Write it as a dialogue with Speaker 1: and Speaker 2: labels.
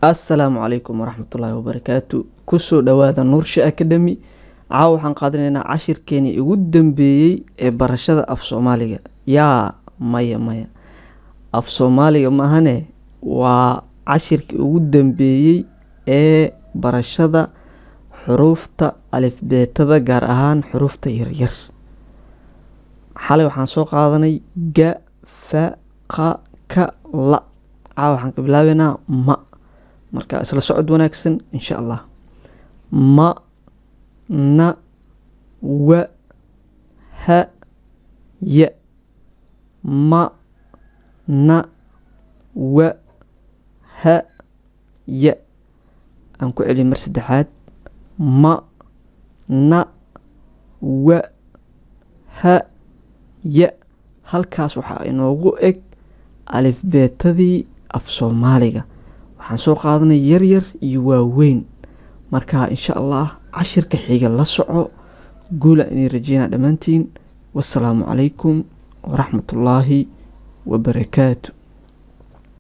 Speaker 1: Assalaamu calaykum waraxmatullaahi wabarakaatu. Kusoo dhawaada Nuursha Academy. Caawa waxaan qaadanaynaa cashirkeenii ugu dambeeyey ee barashada af Soomaaliga. Yaa maya maya, af Soomaaliga maahane, waa cashirkii ugu dambeeyey ee barashada xuruufta alifbeetada, gaar ahaan xuruufta yaryar. Xalay waxaan soo qaadanay ga, fa, qa, ka, la. Caawa waxaan ka bilaabeynaa ma. Marka isla socod wanaagsan, insha Allah. Ma, na, wa, ha, ya. Ma, na, wa, ha, ya. Aan ku celiyo mar saddexaad: ma, na, wa, ha, ya. Halkaas waxaa inoogu eg alifbeetadii af Soomaaliga. Waxaan soo qaadanay yaryar iyo waaweyn. Marka insha Allah cashirka xiga la soco. Guula idin rajeynaa dhammaantiin. Wasalaamu calaykum waraxmatullaahi wabarakaatu.